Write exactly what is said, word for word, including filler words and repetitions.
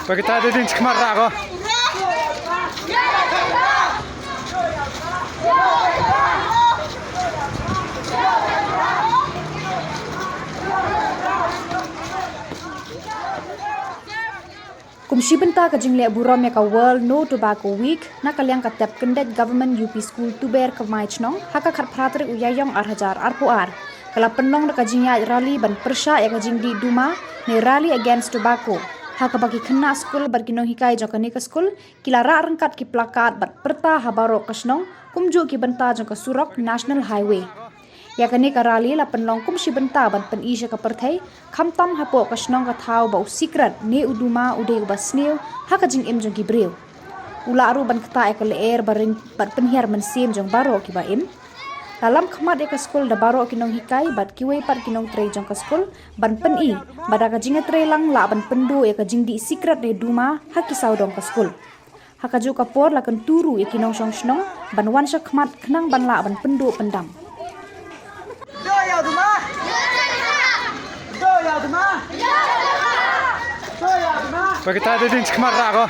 Ba kita da ding chikmat ra ko. Kum shi bynta ka jingleh burom ïa ka World No Tobacco Week, na ka liang ka Tep Kyndait Government U P School Tuber Kmai Chnong, ha ka khatphra tarik u Ïaïong ar hajar arphew ar, ka la pynlong da ka jingïaid rally ban pyrshah ïa ka jingdih duma, ne Rally Against Tobacco, ha kaba ki khynnah skul bad ki nonghikai jong kane ka skul ki la rah ryngkat ki placard bad pyrta ha baroh ka shnong, kumjuh ki bynta jong ka surok National Highway. Ïa kane ka rally la pynlong kum shi bynta ban pyni sha ka pyrthei, khamtam hapoh ka shnong ka thaw ba u sikret ne u duma u dei uba sniew ha ka jingim jong ki briew. U lah ruh ban ktah ïa ka lyer ba ring bad pynhiar mynsiem jong baroh kiba im. La lam khmat ïa ka skul da baroh ki nonghikai bad kiwei pat ki nongtrei jong ka skul ban pyni ba da ka jingïatreilang lah ban pynduh ïa ka jingdih sikret ne duma ha ki sawdong ka skul. Ha kajuh ka por la kyntu ruh ïa ki nongshong shnong ban wan sha khmat khnang ban lah ban pynduh pyndam. Ba kita da ding chikmat ra ko.